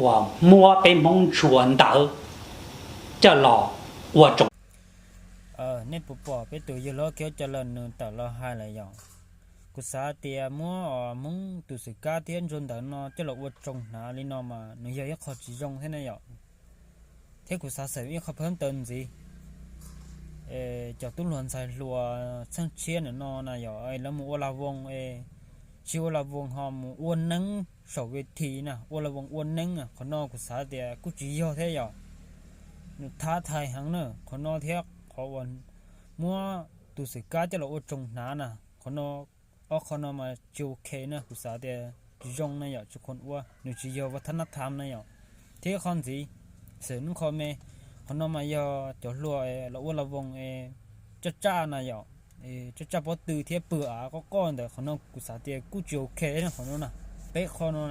uas muab peb Hmoob ntshua ntawd coj los ua tsoos. Nej puas pom peb tus yawg hlob Khiab Coj Lawm nws tawm los hais lawm yom? Kuv xav tias muab Hmoob tus xwm kab thiab ntshua ntawd no coj los ua tsoos hnav li no mas nws yog ib qho tsis zoo thiab ne yom. Thiab kuv xav xaws ib qho phab taw ntxiv, cov tub hluas ntxhais hluas txheej tshiab ntawm no na yom, lawv mus ua la voos, tsis ua la voos ho mus ua neeb saum ve thi na, ua la voos ua neeb na, qhov no kuv xav tias kuj tsis yog thiab yom. Nws thab thai heev na qhov no thiab qhov uas muab tus xwm kab coj los ua tsoos hnav na, qhov no, ob qho no mas tsis ok na, kuv xav tias tsis zoo na yom, tsis khoom ua, nws tsis yog vaj thab nab tham na yom. Thiab qhov ntxiv, xwm neeb qho me, qhov no mas yog cov hluas los ua la voos coj tsaj na yom, coj tsaj pob tw thiab pw av qoj qoj ntawd, qhov no kuv xav tias kuj tsis ok na qhov no na. Peb qho no